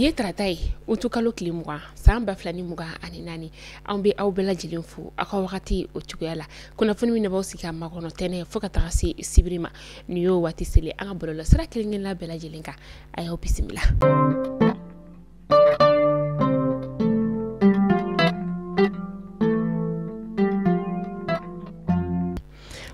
Bi ye tarata ye, utukalo tile 20 san 2024. Anw bɛ aw bɛɛ lajɛlen fo aw ka wagati o cogoya la. Kunnafoni min b'aw sigi ka makɔnɔ tɛnɛ fo ka taga se sibiri ma, nin y'o waati selen an ka bɔlɔlɔsira kelen-kelenna bɛɛ lajɛlen kan. A y'aw bisimila.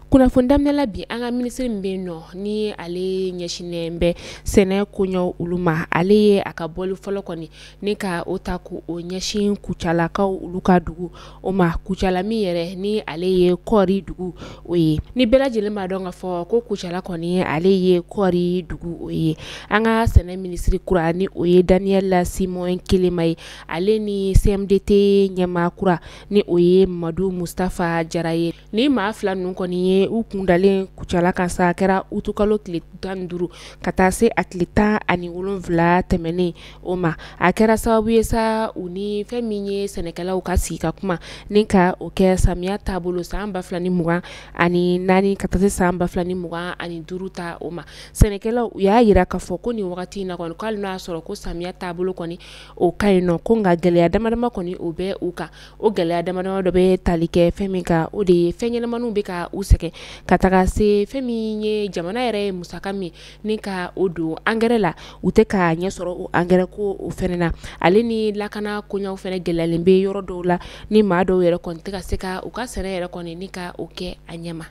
Kunnafoni daminɛ la bi, an ka minisiri min bɛ yen nɔ ni ale ɲɛsinnen bɛ sɛnɛ koɲɛw olu ma, ale ye a ka bɔli fɔlɔ kɔni ni ka o ta k'o ɲɛsin Kucalakaw olu ka dugu o ma. Kucala min yɛrɛ ni ale ye kɔɔri dugu o ye, ni bɛɛ lajɛlen b'a dɔn k'a fɔ ko Kucala kɔni ale ye kɔɔri dugu o ye. An ka sɛnɛ minisiri kura ni o ye Daniel Simon Kelema ye, ale ni CMDT ɲɛmaa kura ni o ye Madu Mustafa Jara ye. Ni maa fila ninnu kɔni ye u kun dalen Kucala kan sa, a kɛra utukalo tile 15 ka taa se a tile 17 tɛmɛnen o ma. A kɛra sababu ye sa u ni fɛn min ye sɛnɛkɛlaw ka sigi ka kuma ni ka o kɛ samiya taabolo san 2024 ka taa se san 2025 ta o ma. Sɛnɛkɛlaw u y'a jira k'a fɔ ko nin wagati in na kɔni, k'ale n'a sɔrɔ ko samiya taabolo kɔni o ka ɲi nɔ, ko nka gɛlɛya damadama kɔni o bɛ u kan. O gɛlɛya damadama dɔ bɛ tali kɛ fɛn min kan, o de ye fɛn ɲɛnamaniw bɛ ka u sɛgɛn ka taga se fɛn min ye jamana yɛrɛ ye musaka min ni ka o don angɛrɛ la, u tɛ ka ɲɛ sɔrɔ o angɛrɛ ko o fɛnɛ na. Ale ni lakana koɲɛw fɛnɛ gɛlɛyalen bɛ yɔrɔ dɔw la, ni maa dɔw yɛrɛ kɔni tɛ ka se ka u ka sɛnɛ yɛrɛ kɔni ni ka o kɛ a ɲɛ ma.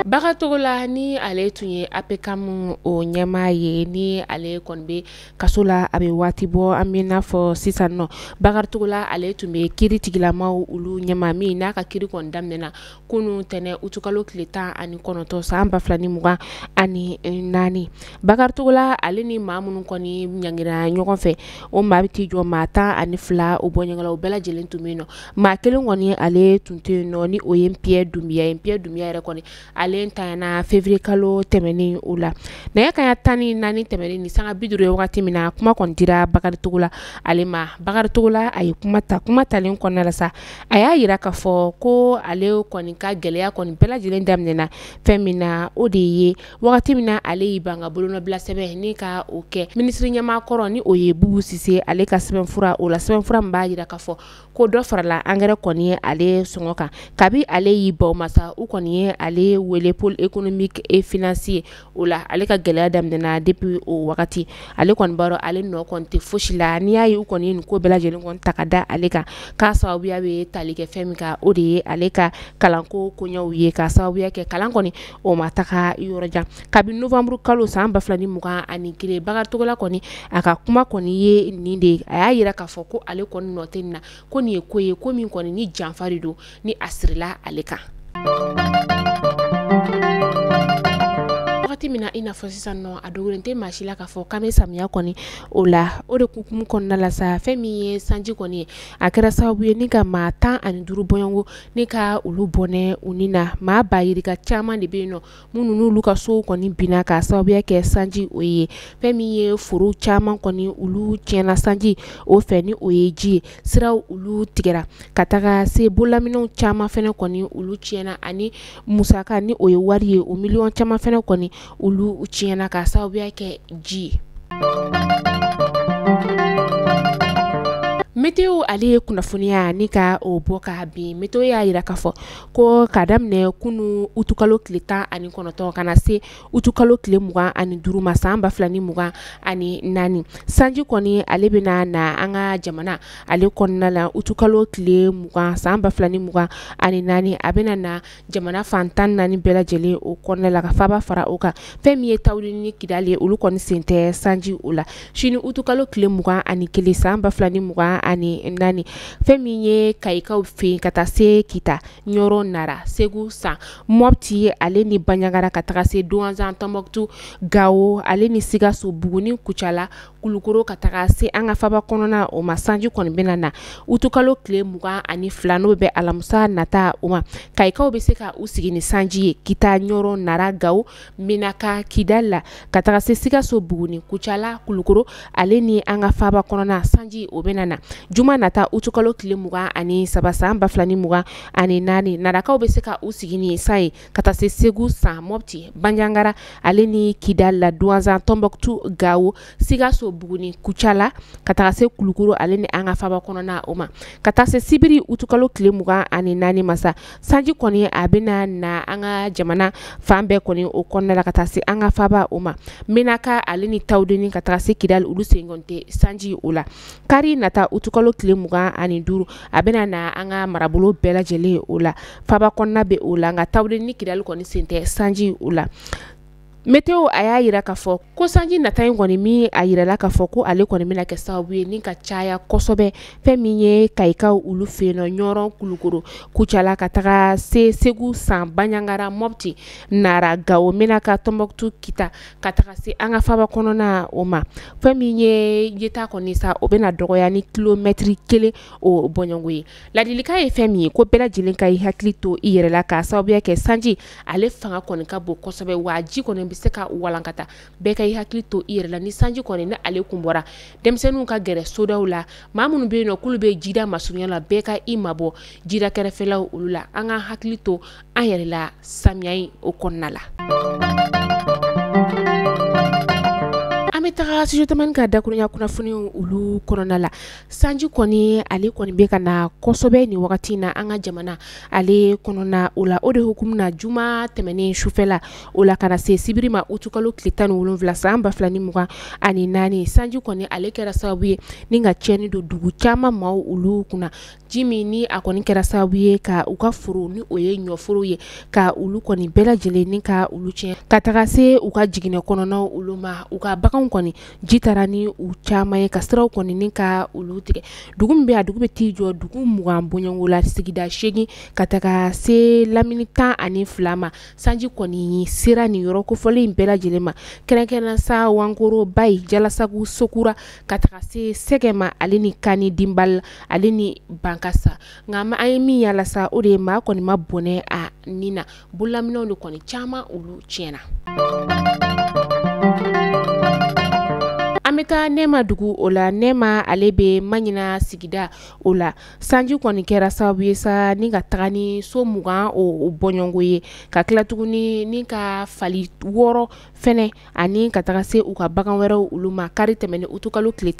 Bakari Togola ni ale tun ye APCAM o ɲɛmaa ye, ni ale kɔni bɛ kaso la a bɛ waati bɔ, an bɛ n'a fɔ sisan nɔ. Bakari Togola ale tun bɛ kiiri tigilamaw olu ɲɛmaa min n'a ka kiiri kɔni daminɛna kunun tɛnɛ utukalo tile 19 san 2024. Bakari Togola ale ni maa minnu kɔni ɲangira ɲɔgɔn fɛ, o maa bɛ t'i jɔ maa 12 o bɔɲɔgɔn la, o bɛɛ lajɛlen tun bɛ yen nɔ. Maa kelen kɔni ale tun tɛ yen nɔ, ni o ye Pierre Doumbia ye. Pierre Doumbia yɛrɛ kɔni ale ntanyana février kalo tɛmɛnen o la. Nɛgɛ kanɲɛ 14 tɛmɛnen ni sanga 50 ye wagati min na, kuma kɔni dira Bakari Togola ale ma. Bakari Togola a ye kuma ta, kuma talen kɔnɔna la sa, a y'a jira k'a fɔ ko ale kɔni ka gɛlɛya kɔni bɛɛ lajɛlen daminɛna fɛn min na, o de ye wagati min na ale y'i ban ka bolonɔbila sɛbɛn ni ka o kɛ minisiri ɲɛmaa kɔrɔ ni o ye Bubu Sise ale ka sɛbɛnfura o la, sɛbɛnfura min b'a jira k'a fɔ ko dɔ farala angɛrɛ kɔni ye ale sɔngɔ kan. Kabi ale y'i ban o ma sa, u kɔni ye ale wele pôle économique et financier o la, ale ka gɛlɛya daminɛna depuis o wagati. Ale kɔni b'a dɔn ale nɔ kɔni tɛ fosi la. N'i y'a ye u kɔni ye nin ko bɛɛ lajɛlen kɔni ta ka da ale kan, k'a sababuya bɛ tali kɛ fɛn min kan, o de ye ale ka kalanko koɲɛw ye, k'a sababuya kɛ kalan kɔni o ma taga yɔrɔ jan. Kabi novembre kalo san 2021, Bakari Togola kɔni a ka kuma kɔni ye nin de ye. A y'a jira k'a fɔ ko ale kɔni nɔ tɛ nin na, ko nin ye ko ye ko min kɔni ni janfa de don, ni a sirila ale kan. Wagati min na i n'a fɔ sisan nɔ, a dogolen tɛ maa si la k'a fɔ k'an bɛ samiya kɔni o la. O de hukumu kɔnɔna la sa, fɛn min ye sanji kɔni ye, a kɛra sababu ye ni ka maa 15 bɔɲɔgɔnko ni ka olu bɔnɛ u ni na. Maa ba yirika caman de bɛ yen nɔ minnu n'olu ka sow kɔni binna k'a sababuya kɛ sanji o ye. Fɛn min ye foro caman kɔni olu tiɲɛna sanji o fɛ, ni o ye ji ye, siraw olu tigɛra ka taga se bololaminɛw caman fɛnɛ kɔni olu tiɲɛna, ani musaka ni o ye wari ye o miliyɔn caman fɛnɛ kɔni olu tiɲɛna k'a sababuya kɛ ji ye. Météo ale ye kunnafoniya ni ka o bɔ ka bin. Météo y'a jira k'a fɔ ko k'a daminɛ kunun utukalo tile 19 ka na se utukalo tile 25 ma san 2024, sanji kɔni ale bɛna na an ka jamana ale kɔnɔna la utukalo tile 20 san 2024, a bɛna na jamana fan 14 bɛɛ lajɛlen o kɔnɔna la ka faba fara o kan. Fɛn min ye Tawudeni ni Kidali ye, olu kɔni sen tɛ sanji o la. Sini utukalo tile 21 san 2024, fɛn min ye Kayikaw fɛ yen ka taa se Kita, Ɲɔrɔ, Nara, Segu, San, Mɔpti ale ni Banjagara ka taga se Duwanzan, Tɔnbɔkutu, Gawo ale ni Sikaso, Buguni, Kucala, Kulukoro ka taga se an ka faba kɔnɔna o ma, sanji kɔni bɛna na utukalo tile 22 n'o bɛ alamisa nata o ma. Kayikaw bɛ se ka u sigi ni sanji ye Kita, Ɲɔrɔ, Nara, Gawo, Menaka, Kidali la ka taga se Sikaso, Buguni, Kucala, Kulukoro ale ni an ka faba kɔnɔna, sanji o bɛna na. Juma nata utukalo tile 23 san 2024, Narakaw bɛ se ka u sigi ni san ye ka taa se Segu, San, Mopti, Banjagara ale ni Kidal la, Duwanzan, Tɔnbɔkutu, Gawo, Sikaso, Buguni, Kucala ka taga se Kulukoro ale ni an ka faba kɔnɔna o ma. Ka taa se sibiri utukalo tile 24 ma sa, sanji kɔni a bɛna na an ka jamana fan bɛɛ kɔni o kɔnɔna la ka taa se an ka faba o ma. Menaka ale ni Tawudeni ka taga se Kidali, olu sen kɔni tɛ sanji o la. Kari nata utukalo tile 25, a bɛna na an ka marabolo bɛɛ lajɛlen o la. Faba kɔnɔna bɛ o la, nka Tawudeni ni Kidali kɔni sen tɛ sanji o la. Météo a y'a yira k'a fɔ ko sanji nata in kɔni min a yirala k'a fɔ ko ale kɔni bɛna kɛ sababu ye ni ka caya kosɛbɛ fɛn min ye Kayikaw olu fɛ yen nɔ, Ɲɔrɔn, Kulukoro, Kucala ka taga se Segu, San, Banjagara, Mopti, Nara, Gawo, Menaka, Tɔnbɔkutu, Kita ka taga se an ka faba kɔnɔna o ma. Fɛn min ye yeta kɔni sa, o bɛna dɔgɔya ni kilomɛtiri 1 o bɔɲɔgɔnko ye. Ladilikan ye fɛn min ye ko bɛɛ lajɛlen ka i hakili to i yɛrɛ la k'a sababuya kɛ sanji ale fanga kɔni ka bon kosɛbɛ, wa ji kɔni bɛ se ka walankata. Bɛɛ ka i hakili to i yɛrɛ la ni sanji kɔni ni ale kun bɔra, denmisɛnninw ka gɛrɛ sodaw la, maa minnu bɛ yen nɔ k'olu bɛ jida masurunya la, bɛɛ ka i mabɔ jida kɛrɛfɛlaw olu la. An ka hakili to an yɛrɛ la samiya in o kɔnɔna la. An bɛ taga studio tamani ka dakurunya kunnafoniw olu kɔnɔna la. Sanji kɔni ale kɔni bɛ ka na kosɛbɛ nin wagati in na an ka jamana ale kɔnɔna o la. O de hukumu na, juma tɛmɛnen sufɛla o la ka na se sibiri ma utukalo tile 17 san 2024, sanji kɔni ale kɛra sababu ye ni ka tiɲɛni don dugu caman maaw olu kunna. Ji min ni a kɔni kɛra sababu ye ka u ka foro ni o ye ɲɔforo ye ka olu kɔni bɛɛ lajɛlen ni ka olu tiɲɛ ka taga se u ka jiginɛ kɔnɔnaw olu ma. U ka baganw kɔni ji taara ni u caman ye ka siraw kɔni ni ka olu tigɛ. Dugu min bɛ a dugu bɛ t'i jɔ dugu 20 bɔɲɔgɔnko la, sigida 8 ka taga se lamini 12 ma. Sanji kɔni sera nin yɔrɔ kofɔlen in bɛɛ lajɛlen ma, kɛrɛnkɛrɛnnenya sa Wankoro, Bayi, Jalasagu, Sokura ka taga se Sɛgɛ ma ale ni Kani, Dinbal ale ni Bankasa. Nka an ye min yala sa, o de ye maa kɔni ma bɔnɛ a ni na, bololaminɛw de kɔni caman olu tiɲɛna. An bɛ taa Nɛma dugu o la. Nɛma ale bɛ Maɲina sigida o la. Sanji kɔni kɛra sababu ye sa ni ka taga ni so 20 o bɔɲɔgɔnko ye, ka tila tuguni ni ka fali 6 fɛnɛ ani ka taga se u ka bagan wɛrɛw olu ma. Kari tɛmɛnen utukalo tile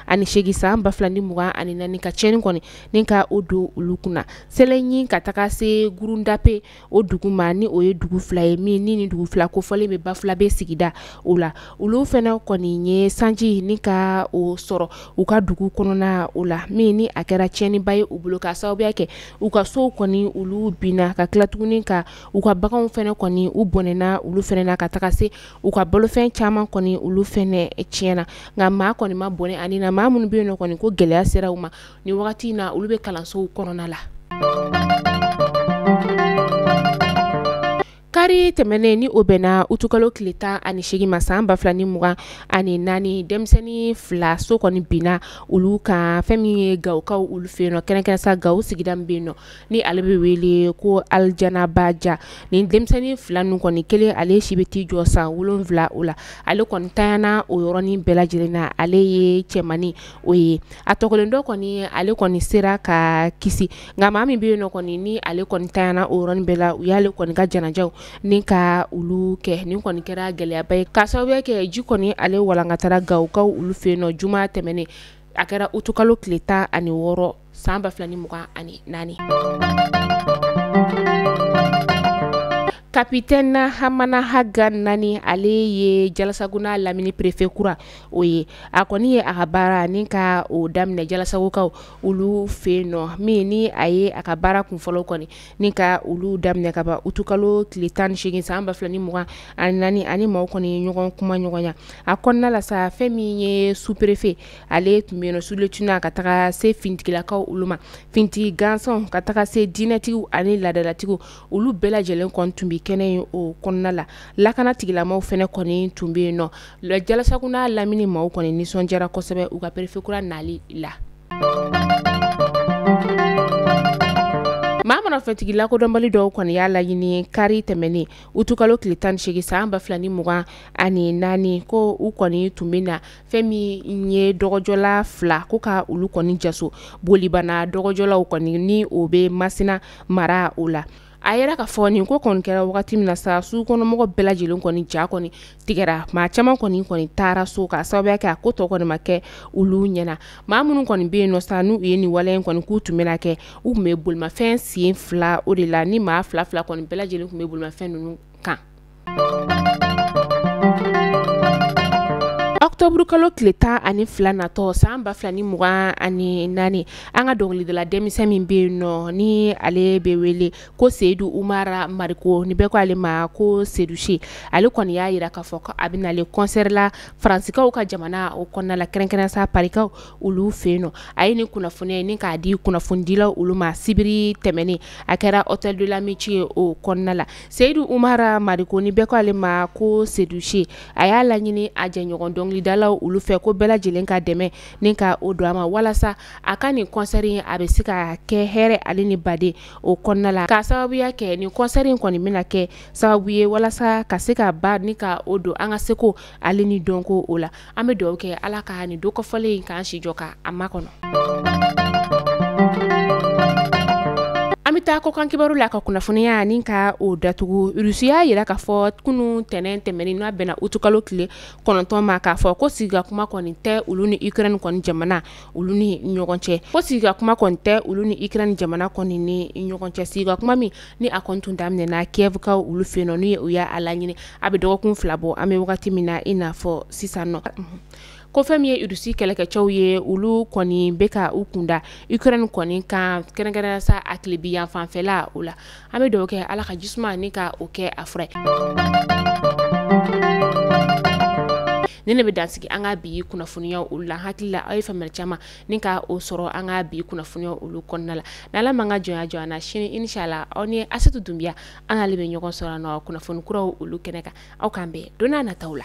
18 san 2024, ka tiɲɛni kɔni ni ka o don olu kunna. Sɛlɛɲi ka taga se Gurundape o dugu ma, ni o ye dugu 2 ye min ni dugu 2 kofɔlen bɛ Bafulabe sigida o la. Olu fɛnɛ kɔni ye sanji ni ka o sɔrɔ u ka dugu kɔnɔna o la, min ni a kɛra tiɲɛniba ye u bolo k'a sababuya kɛ u ka sow kɔni olu binna, ka tila tuguni ka u ka baganw fɛnɛ kɔni u bɔnɛna olu fɛnɛ na, ka taga se u ka balofɛn caman kɔni olu fɛnɛ tiɲɛna. Nka maa kɔni ma bɔnɛ ani na, maa minnu bɛ yen nɔ kɔni ko gɛlɛya sera u ma nin wagati in na, olu bɛ kalansow kɔnɔna la. Kari tɛmɛnen ni o bɛnna utukalo tile 18 ma san 2024, denmisɛnnin 2 so kɔni binna olu kan fɛn min ye Gawokaw olu fɛ yen nɔ, kɛrɛnkɛrɛn sa Gawo sigida min bɛ yen nɔ ni ale bɛ wele ko Alijanabaja. Nin denmisɛnnin 2 ninnu kɔni, kelen ale si bɛ t'i jɔ san 7 o la, ale kɔni tanyana o yɔrɔnin bɛɛ lajɛlen na, ale ye cɛmannin o ye. A tɔkelen dɔ kɔni ale kɔni sera ka kisi, nka maa min bɛ yen nɔ kɔni ni ale kɔni tanyana o yɔrɔnin bɛɛ la, u y'ale kɔni ka janajaw ni ka olu kɛ. Nin kɔni kɛra gɛlɛyaba ye k'a sababuya kɛ ji kɔni ale walankatara Gawokaw olu fɛ yen nɔ juma tɛmɛnen, a kɛra utukalo tile 16 san 2024. Capitaine Hamana Haga Nani ale ye Jalasagu n'a lamini préfet kura o ye. A kɔni ye a ka baara ni ka o daminɛ Jalasagukaw olu fɛ yen nɔ, min ni a ye a ka baara kunfɔlɔ kɔni ni ka olu daminɛ ka ban utukalo tile 18 san 2024 ani maaw kɔni ye ɲɔgɔn kuma ɲɔgɔnya. A kɔnɔna la sa, fɛn min ye sous-préfet ale tun bɛ yen nɔ, sous-lieutenant ka taga se finitigilakaw olu ma, finitigi gansanw ka taga se diinɛtigiw ani laadalatigiw, olu bɛɛ lajɛlen kɔni tun bɛ kɛnɛ in o kɔnɔna la. Lakana tigilamaw fɛnɛ kɔni tun bɛ yen nɔ. Jalasagu n'a lamini maaw kɔni nisɔndiyara kosɛbɛ u ka préfet kura nali la. Maa manafɛntigi lakodɔnbali dɔw kɔni y'a laɲini kari tɛmɛnen utukalo tile 18 san 2024 ko u kɔni tun bɛ na fɛn min ye dɔgɔjɔla 2 ko ka olu kɔni jaso bolibana dɔgɔjɔlaw kɔni ni o bɛ Masina mara o la. A yɛrɛ ka fɔ nin ko kɔni kɛra wagati min na sa, sugu kɔnɔmɔgɔ bɛɛ lajɛlen kɔni ja kɔni tigɛra, maa caman kɔni taara so k'a sababuya kɛ a ko tɔ kɔni ma kɛ olu ɲɛna. Maa minnu kɔni bɛ yen nɔ sa, n'u ye nin wale in kɔni k'u tun bɛna kɛ, u tun bɛ bolimafɛn sen 2 o de la, ni maa 2 2 kɔni bɛɛ lajɛlen tun bɛ bolimafɛn ninnu kan. Octobre kalo tile 12 natɔ san 2024, an ka dɔnkilidala denmisɛn min bɛ yen nɔ ni ale bɛ wele ko Seyidu Umar Mariko, ni bɛɛ ko ale ma ko Seydou Si, ale kɔni y'a jira k'a fɔ ko a bɛ nalen concert la Faransikaw ka jamana o kɔnɔna la, kɛrɛnkɛrɛn sa Parikaw olu fɛ yen nɔ. A ye nin kunnafoniya ni k'a di kunnafonidilaw olu ma sibiri tɛmɛnen, a kɛra Hôtel de l'Amitié o kɔnɔna la. Seyidu Umar Mariko, ni bɛɛ ko ale ma ko Seydou Si, a y'a laɲini a jɛɲɔgɔn dɔnkilidalaw olu fɛ ko bɛɛ lajɛlen ka dɛmɛ ni ka o don a ma walasa a ka nin concert in a bɛ se ka kɛ hɛrɛ ale ni baden o kɔnɔna la, k'a sababuya kɛ nin concert in kɔni bɛna kɛ sababu ye walasa ka se ka ba ni ka o don an ka seko ale ni dɔnko o la. An bɛ dugawu kɛ Ala ka nin don kɔfɔlen in k'an si jɔ ka a makɔnɔ. An bɛ taa kɔkan kibaru la ka kunnafoniya ni ka o datugu. Rusi y'a jira k'a fɔ kunun tɛnɛn tɛmɛnen n'a bɛnna utukalo tile 9 ma, k'a fɔ ko sigi ka kuma kɔni tɛ olu ni Ukraine kɔni jamana olu ni ɲɔgɔn cɛ, ko sigi ka kuma kɔni tɛ olu ni Ukraine jamana kɔni ni ɲɔgɔn cɛ. Sigi ka kuma min ni a kɔni tun daminɛna Kiev-kaw olu fɛ yen nɔ, ni u y'a laɲini a bɛ dɔgɔkun 2 bɔ, an bɛ wagati min na i n'a fɔ sisan nɔ. Ko fɛn min ye Rusi kɛlɛkɛcɛw ye, olu kɔni bɛ ka u kunda Ukraine kɔni kan, kɛrɛnkɛrɛnnenya sa a tilebi yan fanfɛla o la. An bɛ dugawu kɛ Ala ka jisuma ni ka o kɛ a fura ye. Ni ne bɛ dansigi an ka bi kunnafoniyaw olu la, hakili la aw ye faamuyali caman ni ka o sɔrɔ an ka bi kunnafoniyaw olu kɔnɔna la. N'Ala m'an ka jɔnya jɔ an na, sini inshallah aw ni Asetu Dunbiya an n'ale bɛ ɲɔgɔn sɔrɔ nɔ kunnafoni kuraw olu kɛnɛ kan. Aw k'an bɛn don n'a nataw la.